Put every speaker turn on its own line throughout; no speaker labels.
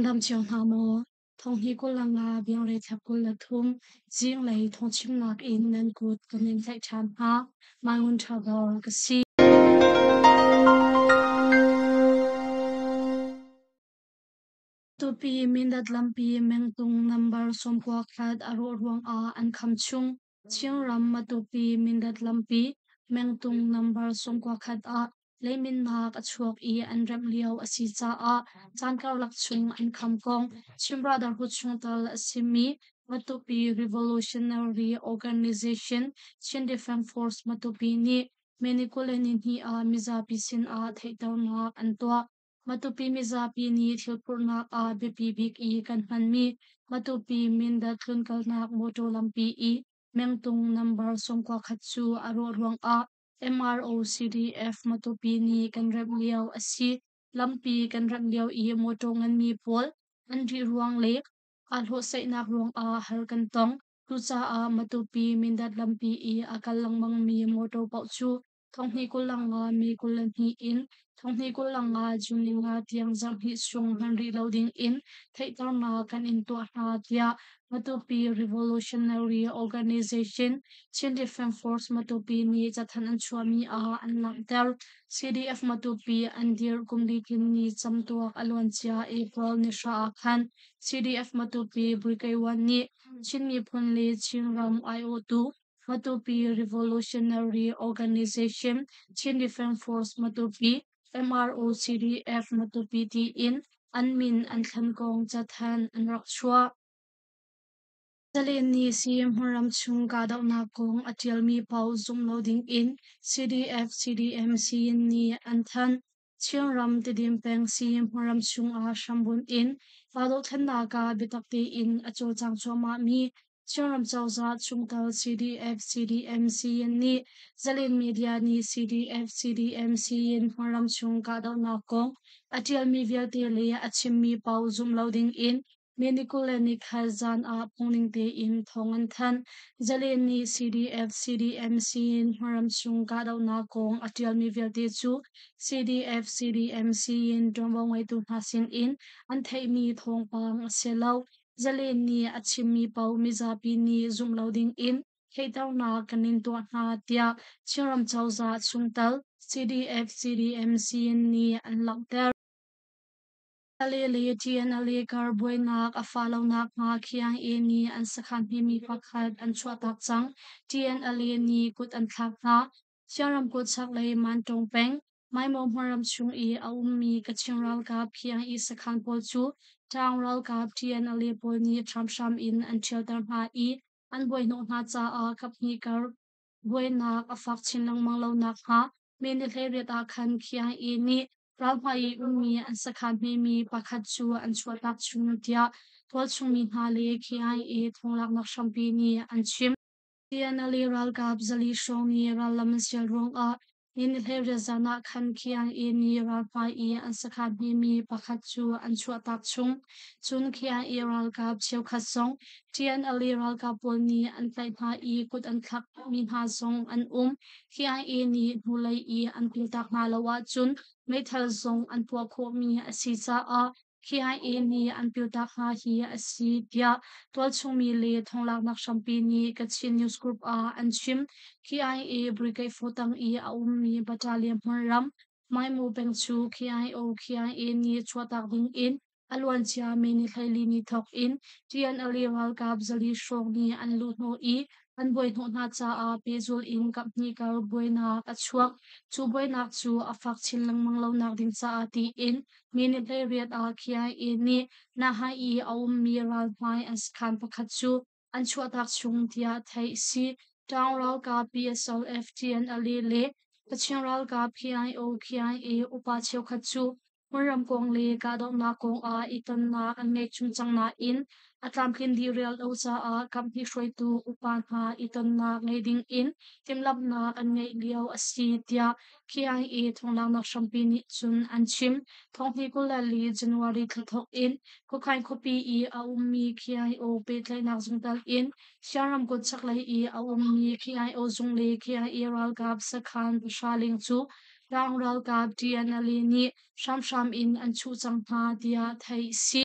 Nan dam cio hna maw? Thonghni 25 biangrei thla 23 zinglei thawngchimnak in nan kut kan in tlaih ṭhan hna. Mai Ngun Ṭha Dawr ka si. Tupi Mindat lampi mengtung nambar 91 a rawh ruangah an kham chung. Chinram Matupi Mindat lampi mengtung nambar 91 ah leiminnak a chuak i an remh lio a si caah caan karlak chung an kham kong Chin Brotherhood chungtel a simi Matupi Revolutionary Organization Chin Defense Force Matupi nih May ni 22 ah mizapi sinah theihternak an tuah. Matupi mizapi nih thilphurhnak ah biapi bik i kan hmanmi Matupi Mindat tlunkalnak mawṭaw lampi i mengtung nambar 91 cu a rawh ruangah MRO-CDF Matupi nih kan remh lio a si. Lampi kan remh lio i mawṭaw nganmi pawl an rih ruang le aa hlawhsaihnak ruangah har kan tong. Cucaah Matupi Mindat lampi i a kal lengmangmi mawṭaw paoh cu Thonghnih 25 mi 22 in thonghnih 25 June 5 tiang zarhhnih chung hman rih lo ding in theihternak kan in tuah hna tiah Matupi Revolutionary Organization Chin Defense Force Matupi nih cathanh an chuahmi ah an langhter. CDF Matupi an dirh kum li tlin ni camtuak a luancia April ni hra ah khan CDF Matupi Brigade 1 nih Chin miphun le Chinram aiawhtu Matupi Revolutionary Organization Chin Defense Force Matupi MRO-CDF Matupi tiin an min an thlen kong cathanh an rak chuah. Zalen nih si hmunram chung kahdohnak kong a ṭialmi paoh zumh lo dingin CDF-CDM Siyin nih an thanh. Chinram Tidim peng si hmunram chungah hrambunh in kahdohthlennak ah biatak tein a cawlcang cuahmahmi Chinram cozah chungtel CDF-CDM Siyin nih Zalen Media nih CDF-CDM Siyin hmunram chung kahdohnak kong a ṭialmi vialte le a chimmi paoh zumh lo dingin May ni 24 zan ah phungning tein thawng an thanh. Zalen nih CDF CDM Siyin hmunram chung kahdohnak kong a ṭialmi vialte cu CDF CDM Siyin ṭuanvo ngeitu hna sinin an theihmi thawngpang a si lo. Zalen nih a chimmi paoh mizapi nih zumh lo dingin theihternak kan in tuah hna tiah Chinram cozah chungtel CDF CDM Siyin nih an langhter. Ale le TNLA kar buainak a fah lo nakhnga KIA nih an sakhan hmemi pakhat an chuahtak cang. TNLA nih kut an thlak hna. Siang ramkulh chaklei Mantong peng, Maimo hmunram chung i a ummi Kachin ralkap KIA sakhan pawl cu Ṭaang ralkap TNLA pawl nih hramhram in an ṭhialter hna i an buaihnawh hna caah kaphnih kar buainak a fak chin lengmang lo nakhnga May ni 18 ah khan KIA nih ralhmai i ummi an sakhan hmemi pakhat cu an chuahtak chung tiah tualchungmi hna le KIA thonglaknak hrampi nih an chim. TNLA ralkap 400 hrawng nih rallam an sial ruangah ni ni 18 zan ah khan KIA nih ralhmai i an sakhan hmemi pakhat cu an chuahtak chung. Cun KIA ralkap cheukhat zong TNLA ralkap pawl nih an tlaih hna i kut an thlakmi hna zong an um. KIA nih hnulei i an piltak hna lo ahcun meithal zong an puah khawhmi a si caah KIA nih an piltak hna hi a si tiah tualchungmi le thonglaknak hrampi nih Kachin News Group ah an chim. KIA Brigade 4 tang i a ummi battalion hmunram Maimu peng cu KIO KIA nih chuahtak ding in a luancia May ni 14 ni thawk in TNLA ralkap 400 hrawng nih an luhhnawh i an buaihnawh hna caah pehzul in kaphnih kar buainak a chuak. Cu buainak cu a fak chin lengmang lonak ding caah tiin May ni 18 ah KIA nih Nahai i a ummi ralhmai an sakhan pakhat cu an chuahtak chung tiah theih a si. Ṭaung ralkap PSLF TNLA le Kachin ralkap KIO KIA upa cheukhat cu hmunram kong le kahdohnak kong ah i tonnak an ngei chung cang nain a tlamtlin dih rel lo caah kaphnih hruaitu upa hna i tonnak ngei ding in timhlamhnak an ngeih lio a si tiah KIA thonglaknak hrampi nih cun an chim. Thonghnih 24 January thla thawk in Khuakhain khuapi i a ummi KIO pehtlaihnak zungtal in Siang ramkulh chaklei i a ummi KIO zung le KIA ralkap sakhan pahra leng cu Tlang ralkap TNLA nih hramhram in an chuh cang hna tiah theih a si.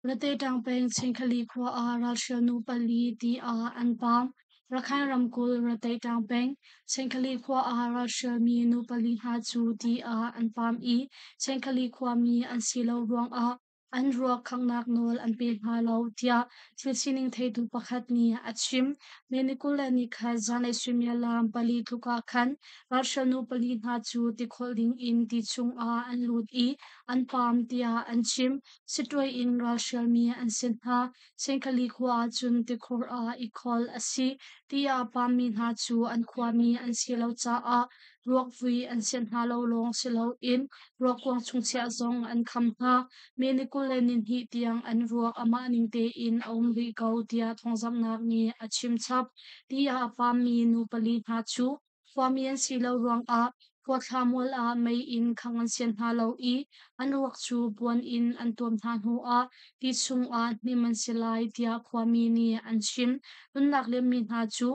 Rateṭang peng Chingkhali khua ah ralhrial nu pali ti ah an paam. Rakhine ramkulh Rateṭang peng Chingkhali khua ah ralhrialmi nu pali hna cu ti ah an paam i Chingkhali khuami an si lo ruangah an ruak khanghnak nawl an pe hna lo tiah thil sining theitu pakhat nih a chim. May ni 21 zanlei suimilam 4 tluk ah khan ralhrial nu pali hna cu tikhawlh ding in ti chungah an lut i an paam tiah an chim. Siṭuai in ralhrialmi an si hna. Sengkhali khua ah cun tikhur ah i kholh a si. Ti ah paammi hna cu an khuami an si lo caah ruakvui an sianh hna lo lawng si loin ruakkuang chung chiah zong an kham hna. May ni 22 tiang an ruak amah ning tein a um rih ko tiah thawngzamhnak nih a chim chap. Ti ah a paammi nu pali hna cu khuami an si lo ruangah Khuathla mual ah mei in khangh an sian hna lo i an ruak cu puan in an tuam hna hnuah ti chungah hnim an si lai tiah khuami nih an chim. Nunnak liammi hna cu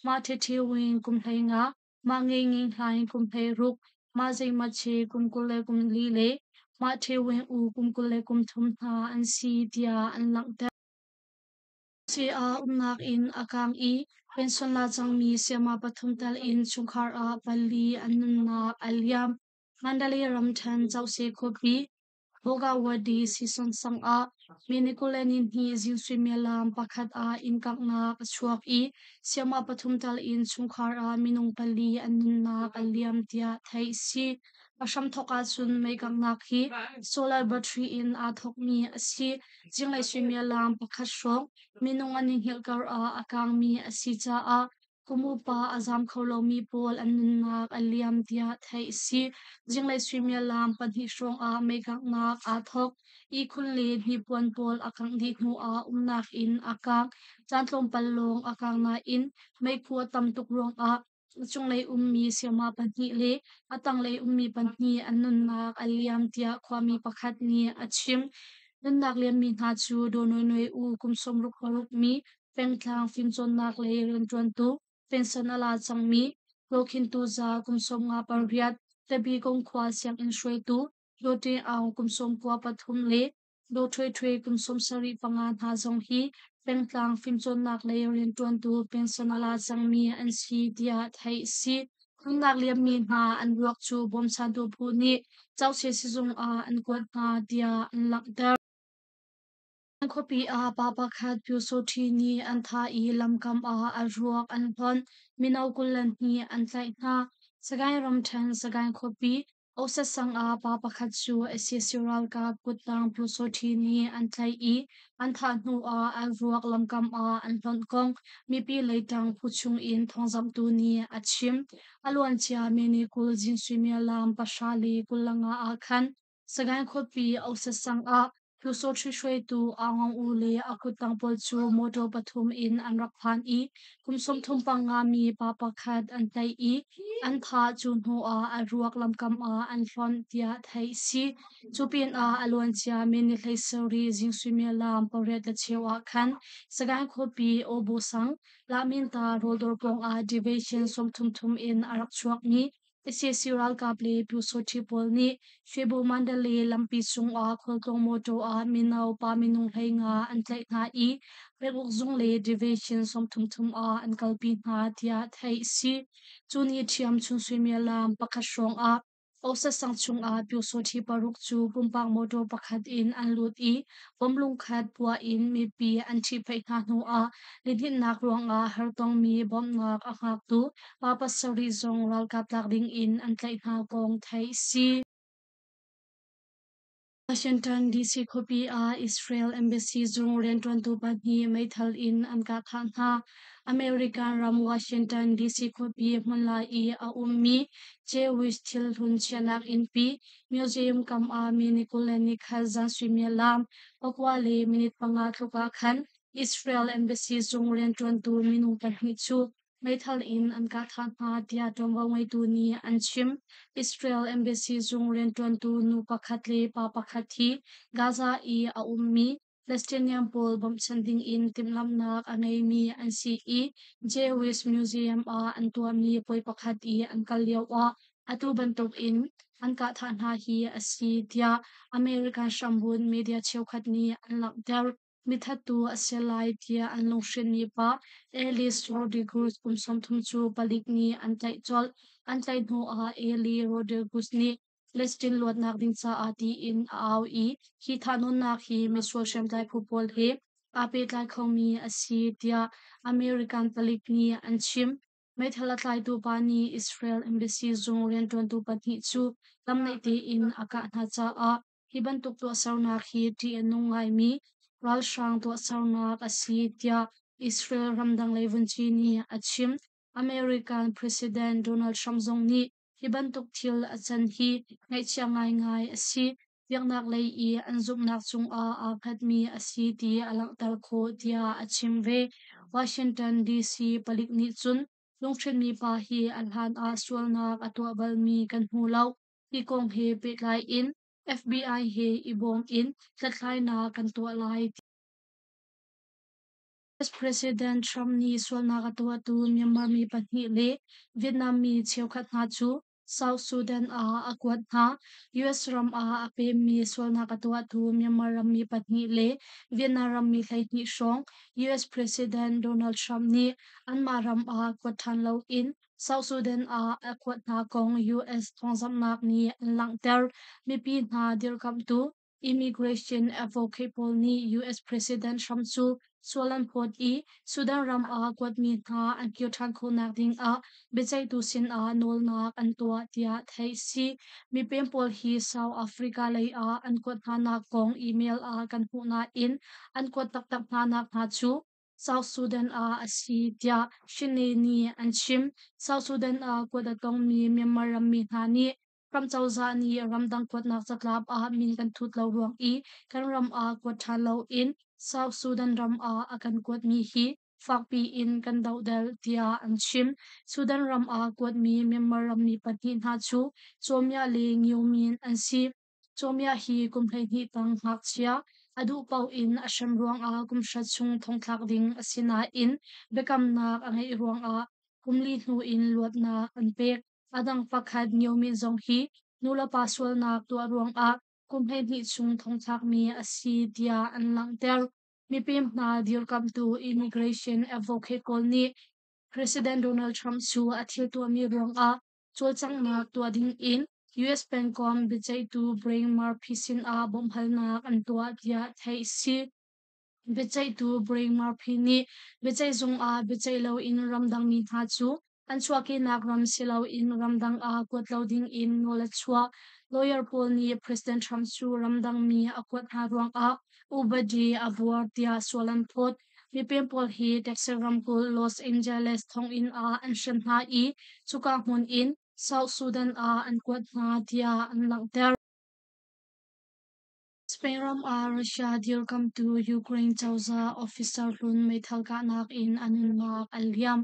mah Ṭhetṭhe Win kum 15, mah Nge Nge Hlaing kum 16, mah Zeimache kum 24 le mah Ṭhe Win U kum 23 hna an si tiah an langhter. Ah umnak inn a kaang i pension la cangmi sayama pathum tel in chungkhar ah pali an nunnak a liam. Mandalay ramṭhen Cauhse khuapi Bogawadi Sison sang ah mi ni 22 zing suimilam pakhat ah inn kanghnak a chuak i sayama pathum tel in chungkhar ah minung pali an nunnak a liam tiah theih a si. A hramthawk ahcun mei kanghnak hi solar battery in aa thawkmi a si. Zinglei suimilam pakhat hrawng minung an i hngilh karah a kaangmi a si caah kum upa a zaam kho lomi pawl an nunnak a liam tiah theih a si. Zinglei suimilam 2 hrawng ah meikanghnak aa thawk. Ihkhun le hnipuan pawl a kangh dih hnuah umnak inn a kaang. Caan tlawmpal lawng a kaang nain meikhu a tam tuk ruangah a cunglei ummi sayama pahnih le a tanglei ummi pahnih an nunnak a liam tiah khuami pakhat nih a chim. Nunnak liammi hna cu Daw Nawi Nawi U kum 66 mi pengtlang fimcawnnak lei rianṭuantu pension a la cangmi Daw Khin Tu Za kum 58, Tabikung khua sianginn hruaitu Daw Ṭe Aung kum 93 le Daw Htwe Htwe kum 75 hna zong hi pengtlang fimcawnnak lei rianṭuantu pension a la cangmi an si tiah theih a si. Nunnak liammi hna an ruak cu bawmchantu phu nih Cauhse sizung ah an kuat hna tiah an langhter. Khuapi ah pa pakhat Pyusawṭhi nih an thah i lamkam ah a ruak an hlonh. Mino 22 an tlaih hna. Sagaing ramṭhen Sagaing khuapi Osat sang ah pa pakhat cu sac ralkap kuttang Pyusawṭhi nih an tlaih i an thah hnu ah an ruak lamkam ah an hlonh kong mipi leiṭang phu chung in thawngzamhtu nih a chim. A luancia May ni 20 zing suimilam 10:25 ah khan Sagaing khuapi Osat sang ah Pyusawṭhi hruaitu Aung Aung Oo le a kuttang pawl cu mawṭaw pathum in an rak phan i kum 35 mi pa pakhat an tlaih i an thah. Cu hnuah a ruak lamkam ah an hlonh tiah theih a si. Cu pinah a luancia mi ni 17 zing suimilam 8:15 ah khan Sagaing khuapi Awbu sang Lahminta rawldawr pawngah Division 33 in a rak chuakmi sac ralkap le Pyusawṭhi pawl nih Cebu Mandalay lampi cungah khualtlawng mawṭaw ah mino pa minung 15 an tlaih hna i penguk zung le Division 33 ah an kalpi hna tiah theih a si. Cu ni ṭhiam chun suimilam pakhat hrawng ah Osat sang chungah Pyusawṭhi paruk cu pumpak mawṭaw pakhat in an lut i bom lungkhat puah in mipi an ṭhihphaih hna hnuah lihninhnak ruangah hartongmi bawmhnak a hngaktu pa pasarih zong ralkap tlak ding in an tlaih hna kong theih a si. Washington DC khuapi ah Israel embassy zung rianṭuantu pahnih meithal in an kah thah hna. American ram Washington DC khuapi hmunlai i a ummi Jewish thilhlun chiahnak innpi museum kam ah mi ni 21 zan suimilam 9:05 tluk ah khan Israel embassy zung rianṭuantu minung pahnih cu meithal in an kah thah hna tiah ṭuanvo ngeitu nih an chim. Israel embassy zung rianṭuantu nu pakhat le pa pakhat hi Gaza i a ummi Palestinian pawl bawmhchanh dingin timhlamhnak a ngeimi an si i Jewish Museum ah an tuahmi puai pakhat i an kal lioah Atu bantukin an kahthah hna hi a si, tiah American hrambunh media cheukhat nih an langhter. Mithattu a si lai tiah an lunghrinhmi pa Alice Rodriguez kum 30 cu palik nih an tlaih colh. An tlaih hnuah Eli Rodriguez nih Palestine luatnak ding caah tiin a au i hi thahnawnnak hi misual hriamtlai phu pawl he aa pehtlai khomi a si tiah American palik nih an chim. Meithal a tlaitu pa nih Israel embassy zung rianṭuantu pahnih cu lamnaih tein a kah hna caah hi bantuk tuahsernak hi ṭih a nung ngaimi ralhrang tuahsernak a si tiah Israel ramdang lei vunci nih a chim. American President Donald Trump zong nih hi bantuk thil a can hi ngaihchia ngaingai a si. Biaknak lei i an zumhnak cungah aa hngatmi a si ti a langhter khawh tiah a chim ve. Washington DC palik nih cun lunghrinhmi pa hi a hlan ah sualnak a tuah balmi kan hmu lo. Hi kong he pehtlai in FBI he i bawm in hlathlainak kan tuah lai. US President Trump nih sualnak a tuahtu Myanmar mi pahnih le Vietnam mi cheukhat hna cu South Sudan ah a kuat hna. US ram ah a pemmi sualnak a tuahtu Myanmar rammi pahnih le Vietnam rammi 12 hrawng US President Donald Trump nih anmah ram ah kuat ṭhan loin South Sudan ah a kuat hna kong US thawngzamhnak nih an langhter. Mipi hna dirkamhtu Immigration advocate pawl nih US President Trump cu sual an phawt i Sudan ram ah kuatmi hna an kir ṭhan khawhnak ding ah biaceihtu sinah nawlnak an tuah tiah theih si. Mipem pawl hi South Africa lei ah an kuat hnanak kong email ah kan hmuh nain an kuat taktak hnanak hna cu South Sudan ah a si tiah Shine nih an chim. South Sudan ah kuat a tongmi Myanmar rammi hna nih ram cozah nih ramdang kuatnak catlap ah min kan thut lo ruang i kan ram ah kuat ṭhan loin South Sudan ram ah a kan kuatmi hi fakpi in kan dohdalh tiah an chim. Sudan ram ah kuatmi Myanmar rammi pahnih hna cu Cawmia le Ngiomin an si. Cawmia hi kum 12 tang ngakchia a duh paoh in a hrem ruangah kum hra chung thongthlak ding a si nain biakamnak a ngeih ruangah kum li hnu in luatnak an pek. A dang pakhat Ngiomin zong hi nulepa sualnak tuah ruangah kum 12 chung thongthlakmi a si tiah an langhter. Mipem hna dirkamhtu immigration advocate pawl nih President Donald Trump cu a thil tuahmi ruangah cawlcanghnak tuah ding in US pengkomh biaceihtu Brett Murphy sinah bawmhhalnak an tuah tiah theih a si. Biaceihtu Brett Murphy nih biaceihzung ah biaceih loin ramdangmi hna cu an chuahkehnak ram si loin ramdang ah kuat lo ding in nawl a chuah. Lawyer pawl nih President Trump cu ramdangmi a kuat hna ruangah upadi a buar tiah sual an phawt. Mipem pawl hi Texas ramkulh Los Angeles thonginn ah an hrem hna i cuka hmun in South Sudan ah an kuat hna tiah an langhter. Spain ram ah Russia dirkamtu Ukraine cozah officer hlun meithal kahnak in a nunnak a liam.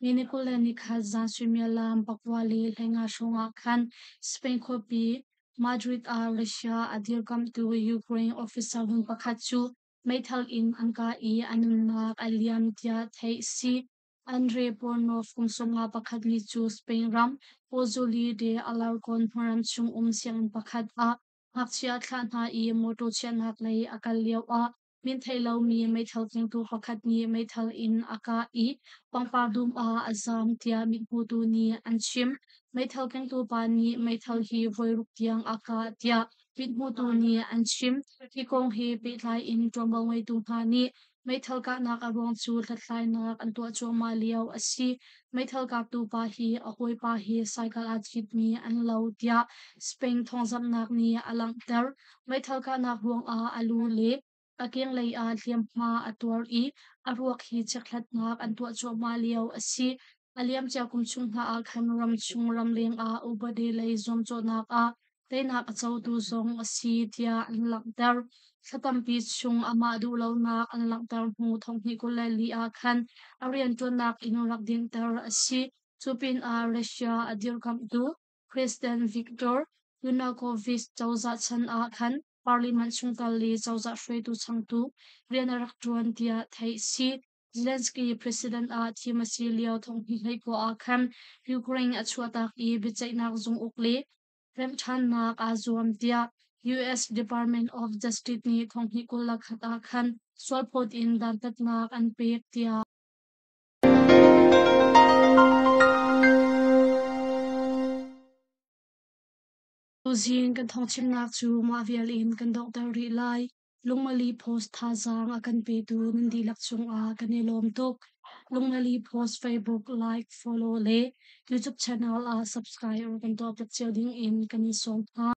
Ni ni 21 zan suimilam 9:15 hrawng ah khan Spain khuapi Madrid ah Russia a dirkamtu Ukraine officer hlun pakhat cu meithal in an kah i a nunnak a liam tiah theih a si. Andrei Pornov kum 51 mi cu Spain ram Pozzuoli de Alarcon hmuram chung um sianginn pakhat ah ngakchia a thlah hna i mawṭaw chiahnak lei a kal lioah min theih lomi meithal kengtu pakhat nih meithal in a kah i pangpar dum ah a zaam tiah mithmutu nih an chim. Meithal kengtu pa nih meithal hi voiruk tiang a kah tiah mithmutu nih an chim. Hi kong he pehtlai in ṭuanvo ngeitu hna nih meithal kahnak a ruang cu hlathlainak an tuah cuahmah lio a si. Meithal kaptu pa hi a hawipa he cycle aa citmi an lo tiah Spain thawngzamhnak nih a langhter. Meithal kahnak ruangah a lu le a kenglei ah hliamhma a tuar i a ruak hi chekhlatnak an tuah cuahmah lio a si. A liamcia kum chung hna ah khan ramchung ramleng ah upadi lei zuamcawhnak ah teinak a cotu zong a si tiah an langhter. Thla tampi chung amah duhlonak an langhter hnu 2024 ah khan a rianṭuannak in rak dinhter a si. Cu pinah Russia a dirkamhtu President Viktor Yanukovych cozah chan ah khan parliament chungtel le cozah hruaitu changtu rian a rak ṭuan tiah theih a si. Zelensky president ah thim a si lio thonghni hleikua ah khan Ukraine a chuahtak i biaceihnak zung uk le remhṭhannak aa zuam tiah US Department of Justice nih thonghni 21 ah khan sualphawt in dantatnak an pek tiah. Tuzing kan thawngchimnak cu mah vial in kan donghter rih lai. Lungmali Post thazaang a kan petu nan dihlak cungah kan i lawm tuk. Lungmali Post Facebook like, follow le YouTube channel ah subscribe kan tuah piak cio ding in kan in sawm hna.